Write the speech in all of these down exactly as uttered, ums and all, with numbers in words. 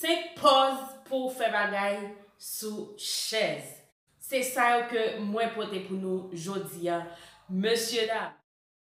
Senk pòz pou w fè bagay sou chèz. Se sa yo ke mwen pote pou nou jodi a, mesye dam.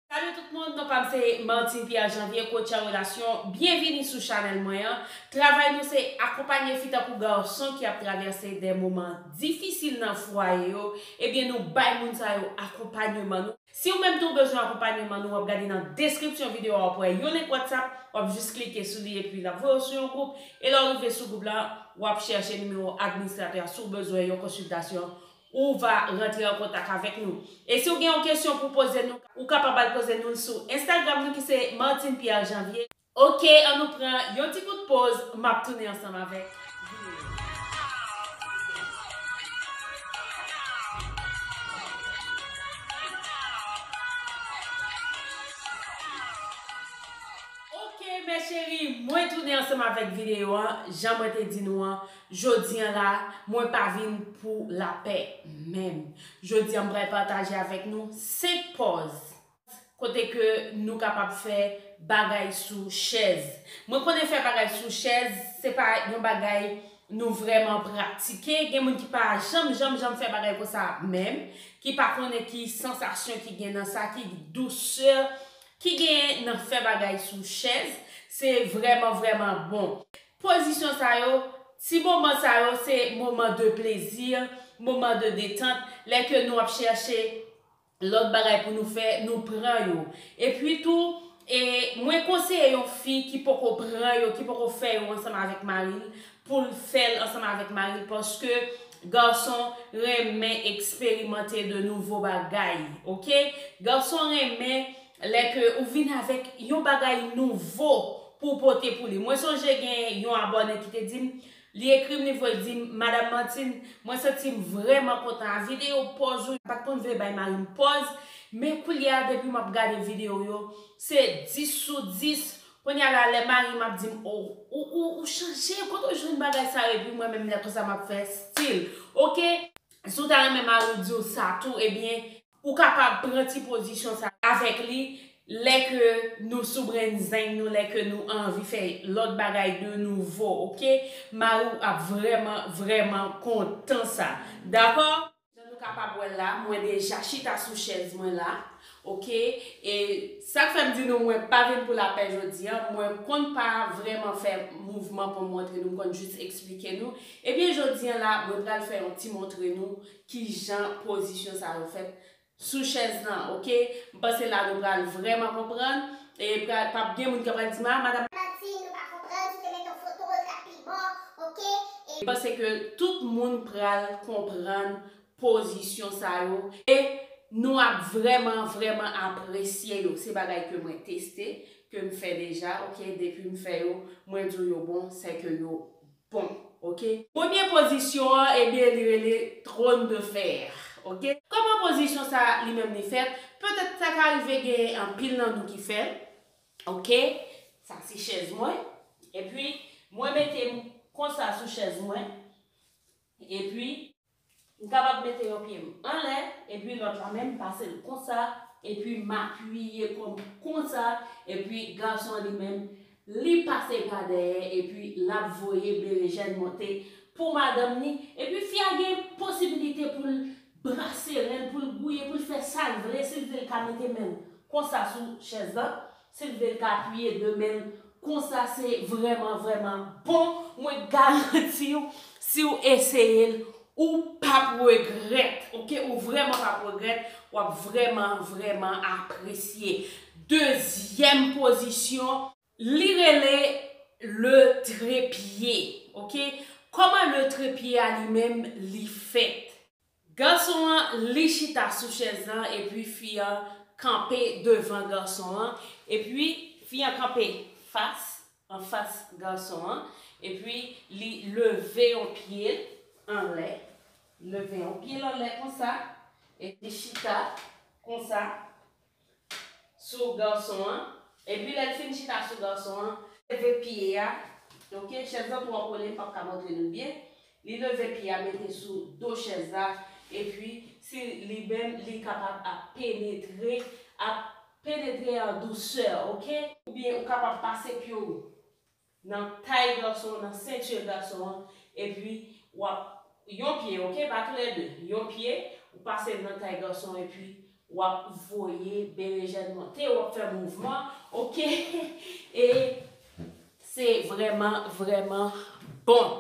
Salut tout moun, non pa m se Martine Pierre Janvier, coach an relasyon. Byenvini sou chanèl mwen an. Travay nou se akonpanye fi tankou gason ki ap travèse de moman difisil nan fwaye yo. Ebyen, nou bay moun sa yo akonpanyeman nou. Si w menm tou bezwen akonpanyeman nou, w ap gade nan deskripsyon videyo a, w ap wè yon link WhatsApp, w ap jis klike sou li epi l ap voye w sou yon gwoup. E lè w rive sou gwoup la, w ap chèche nimewo administratè a si w bezwen yon konsiltasyon. Ou va rantre an kontak avèk nou. E si w gen yon kesyon pou poze nou, ou kapab al poze nou l sou Instagram nou ki se Martine Pierre Janvier. Oke, ann nou pran yon ti kout poz, m ap tounen ansanm avèk videyo. Oke, mes chéries, mwen tounen ansanm avèk videyo an. Jan mwen te di nou an, jodi an la, mwen pa vin pou lapè menm. Jodi an, m pral pataje avèk nou senk pòz kote ke nou kapab fè bagay sou chèz. Mwen konnen fè bagay sou chèz, se pa yon bagay nou vrèman pratike. Gen moun ki pa janm, janm, janm fè bagay konsa menm, ki pa konnen ki sansasyon ki gen nan sa, ki dousè ki gen nan fè bagay sou chèz. Se vrèman, vrèman bon. Pozisyon sa yo, ti moman sa yo, se moman de plezi, moman de detant, lè ke nou ap chèche lòt bagay pou nou fè, nou pran yo. Epi tou, e, mwen konseye yon fi ki poko pran yo, ki poko fè yo ansanm avèk mari l, pou l fè l ansanm avèk mari l, paske gason renmen eksperimante de nouvo bagay, oke? Gason renmen lè ke ou vin avèk yon bagay nouvo pou w pote pou li. Mwen sonje gen yon abòne ki te di m, li ekri m, li voye di m, Madam Martine, mwen santi m vrèman kontan a videyo pòz ou, m pa t konn vle bay mari m pòz, men koulye a depi m ap gade videyo yo, se dis sou dis. Kounye a la, lè mari m ap di m, o, ou, ou, ou chanje, kote w jwenn bagay sa yo? Epi mwen menm lè konsa m ap fè stil. Oke, si w ta renmen mari w di w sa tou, ebyen, ou kapab pran ti pozisyon sa avèk li, lè ke nou sou brenn zeng nou, lè ke nou anvi fè lòt bagay de nouvo, oke? Mari w ap vrèman, vrèman kontan sa. Dakò? Jan nou kapab wè l la, mwen deja chita sou chèz mwen la, oke? E sa k fè m di nou, mwen pa vin pou lapè jodi an, mwen konn pa vrèman fè mouvman pou m montre nou, m konn jis eksplike nou. Ebyen, jodi an la, mwen pral fè yon ti montre nou kijan pozisyon sa yo fèt sou chèz lan, oke? M panse la nou pral vrèman konprann. E pral, p ap gen moun k ap pral di m, "Ah, madanm Martine, nou pa konprann, si w te mete yon foto, l t ap pi bon, oke?" E m panse ke tout moun pral konprann pozisyon sa yo. E nou ap vrèman, vrèman apresye yo. Se bagay ke mwen teste, ke m fè deja, oke? Depi m fè yo, mwen di w yo bon, sèke yo bon, oke? Premye pozisyon an, ebyen, li rele trône de fer, oke? Kòman pozisyon sa li menm li fèt? Petèt sa ka rive gen anpil nan nou ki fè l, oke? Sa se chèz mwen. Epi, mwen mete m konsa sou chèz mwen. Epi, m kapab mete yon pye m anlè, epi lòt la menm m pase l konsa, epi m apiye kò m konsa, epi gason an li menm, li pase pa dèyè, epi l ap voye berejèn monte pou madanm ni, epi fi a gen posibilite pou l brase ren l, pou l gouye, pou l fè sa l vle, si l vle l ka mete men l konsa sou chèz lan, si l vle l ka apiye de men l konsa, se vrèman, vrèman bon. Mwen garanti w, si w eseye l, ou p ap regrèt, oke? Ou vrèman p ap regrèt, w ap vrèman, vrèman apresye. Dezyèm pozisyon, li rele le trépied, oke? Kòman le trépied a li menm, li fèt? Gason an, li chita sou chèz lan, epi fi an kanpe devan gason an, epi fi an kanpe fas, anfas gason an, epi li leve yon pye l anlè, leve yon pye l anlè konsa, epi chita konsa sou gason an. Epi lè l fin chita sou gason an, leve pye a. Oke, chèz lan twò kole, m p ap ka montre nou l byen. Li leve pye a, mete sou do chèz la. Epi, si li menm, li kapab ap penetre, ap penetre an dousè, oke? Oubyen ou kapab pase pye w nan tay gason, nan senti gason an, epi w ap yon pye, oke, pa toulède, yon pye, ou pase l nan tay gason, epi w ap voye berejèn monte, w ap fè mouvman, oke? E se vrèman, vrèman bon.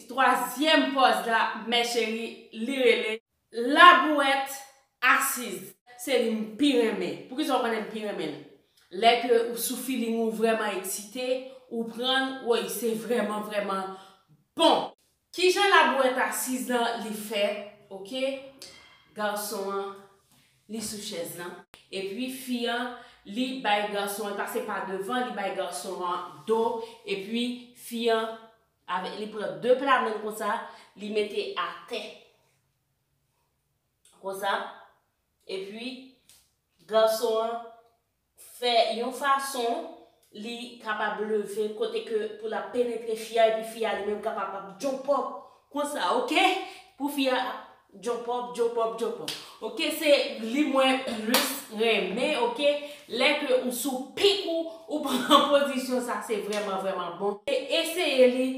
Twazyèm pòz la, mècheri, li rele labouwèt asiz. Se li m pi renmen. Poukisa w konnen m pi renmen l? Lè ke ou sou feeling ou vrèman eksite, ou pran l, woy, se vrèman, vrèman bon. Kijan labouwèt asiz lan li fèt, oke? Gason an, li sou chèz lan. Epi fi an, li bay gason an, li pase pa devan, li bay gason an do. Epi fi an, avèk, li pran de pla men l konsa, li mete atè. Konsa. Epi, gason an fè yon fason li kapab leve kote ke pou l ap penetre fi a, epi fi a li menm kapab ap jump up konsa, oke? Pou fi a ap jump up, jump up, jump up. Oke, se li mwen plis renmen, oke? Lè ke ou sou pik ou, ou pran pozisyon sa, se vrèman, vrèman bon. E eseye li,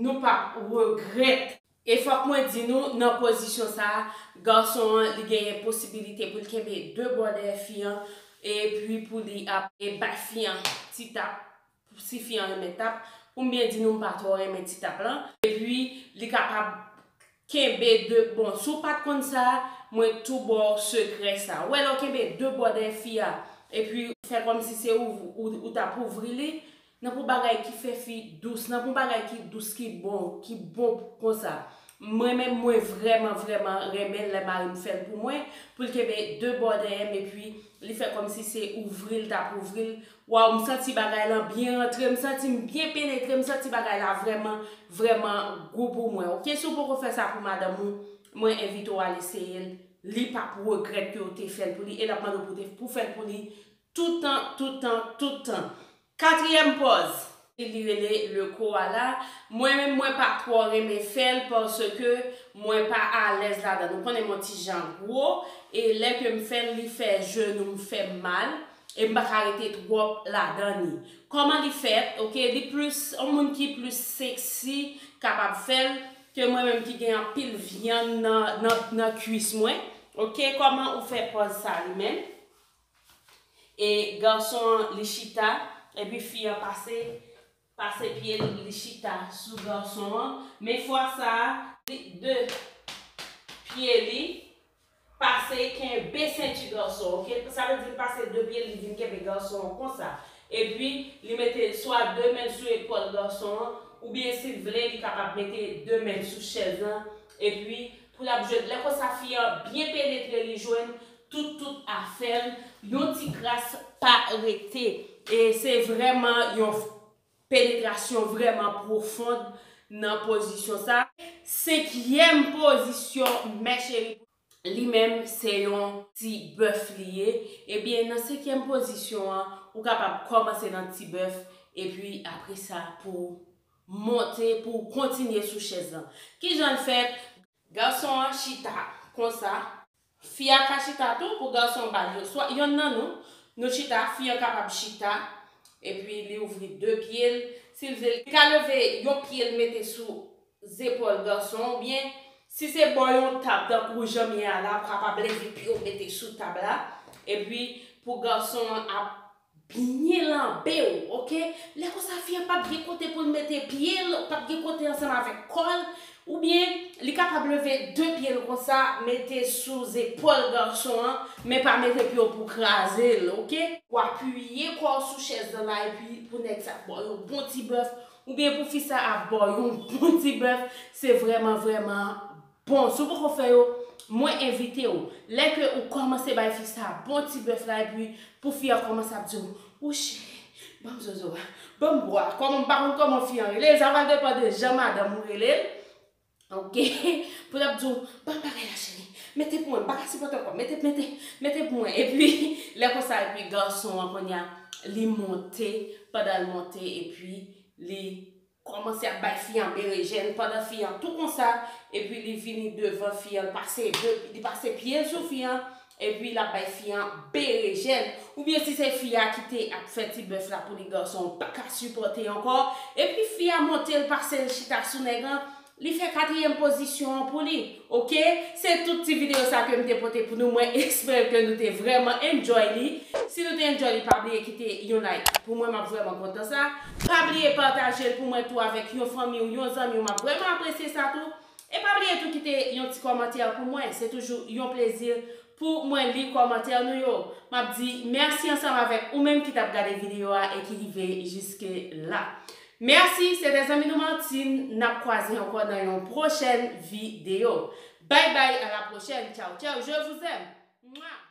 nou p ap regrèt. E fòk mwen di nou, nan pozisyon sa a, gason an, li genyen posibilite pou l kenbe de bò dèyè fi an, epi pou li ap, e, bay fi an ti tap, si fi an renmen tap. Pou m byen di nou, m pa twò renmen ti tap lan. Epi, li kapab kenbe de, bon, si w pa t konn sa, mwen tou ba w sekrè sa. Ou wè, lè w kenbe de bò dèyè fi a, epi ou fè kòmsi se ou, ou, ou t ap ouvri li, nan pou bagay ki fè fi dous, nan pou bagay ki dous, ki bon, ki bon konsa. Mwen menm, mwen vrèman, vrèman renmen l lè mari m fè l pou mwen, pou l kenbe de bò dèyè m, epi li fè kòmsi se ouvri l t ap ouvri l. Waw, m santi bagay lan byen rantre, m santi m byen penetre, m santi bagay la vrèman, vrèman gou pou mwen. Oke, si w poko fè sa pou madanm ou, mwen envite w al eseye l. Li p ap regrèt ke w te fè l pou li, e l ap mande w pou te, pou fè l pou li toutan, toutan, toutan. Katriyèm pòz, li rele le koala. Mwen menm, mwen pa twò renmen fè l paske mwen pa alèz ladan l. Ou konnen m on ti jan gwo, e lè ke m fè l, li fè jenou m fè m mal, e m pa ka rete twòp ladan li. Kòman li fèt? Oke, li plis, yon moun ki plis seksi kapab fè l ke mwen menm ki gen anpil vyann nan, nan, nan kwis mwen. Oke, kòman ou fè pòz sa li menm? E gason an, li chita, epi fi an pase, pase pye l, li chita sou gason an. Men fwa sa a, li de pye li pase kenbe senti gason an, oke? Sa vle di li pase de pye l, li vin kenbe gason an konsa. Epi, li mete swa de men l sou epòl gason an, oubyen si l vle, li kapab mete de men l sou chèz lan. Epi, pou l ap jwe, lè konsa fi an byen penetre, li jwenn tout, tout afè l, yon ti kras pa rete. E se vrèman yon penetrasyon vrèman pwofon nan pozisyon sa. Senkyèm pozisyon, mècheri, li menm se yon ti bèf li ye. Ebyen, nan senkyèm pozisyon an, ou kapab kòmanse nan ti bèf, epi apre sa, pou w monte, pou w kontinye sou chèz lan. Kijan l fèt? Gason an chita konsa. Fi a ka chita tou pou gason an ba l yo. Swa yonn nan nou, nou chita, fi an kapab chita, epi li ouvri de pye l. Si l vle, li ka leve yon pye l mete sou zepòl gason an, oubyen si se bò yon tab tankou jan m ye a la, ou kapab leve pye w mete sou tab la, epi pou gason an ap byen lanbe w, oke? Lè konsa, fi an p ap gen kote pou l mete pye l, p ap gen kote ansanm avèk kò l, oubyen li kapab leve de pye l konsa, mete sou zepòl gason an, men pa mete pye w pou kraze l, oke? Ou apiye kò w sou chèz lan la, epi pou nèg sa ap ba w yon bon ti bèf, oubyen pou fi sa ap ba w yon bon ti bèf, se vrèman, vrèman bon. Si w poko fè yo, mwen envite w, lè ke ou kòmanse bay fi sa bon ti bèf la, epi pou fi a kòmanse ap di w, "Wouch, ban m zozo a, ban m bwa." Kòman, m pa konn kòman fi an rele l, sa pral depann de jan madanm ou rele l. Oke? Pou l ap di w, "Ban m bagay la, cheri. Mete pou mwen, m pa ka sipòte ankò. Mete, mete, mete pou mwen." Epi, lè konsa, epi gason an, kounye a, li monte, pandan l monte, epi li kòmanse ap bay fi an berejèn pandan fi an tou konsa, epi li vini devan fi an, li pase de, li pase pye l sou fi an, Epi l ap bay fi an berejèn. Oubyen si se fi a ki te ap fè ti bèf la pou li, gason pa ka sipòte ankò. Epi fi a monte l, pase l chita sou nèg lan, li fè katriyèm pozisyon an pou li. Oke? Se tout ti videyo sa ke m te pote pou nou. Mwen espere ke nou te vrèman enjoy li. Si nou te enjoy li, pa bliye kite yon like pou mwen, m ap vrèman kontan sa. Pa bliye pataje l pou mwen tou avèk yon fanmi w, yon zanmi w, m ap vrèman apresye sa tou. E pa bliye tou kite yon ti kòmantè pou mwen. Se toujou yon plezi pou mwen li kòmantè nou yo. M ap di mèsi ansanm avèk ou menm ki t ap gade videyo a e ki rive jiske la. Mèsi, se te zanmi nou Martine. N ap kwaze ankò nan yon pwochèn videyo. Bye bye, à la prochaine. Ciao, ciao, je vous aime. Mwa.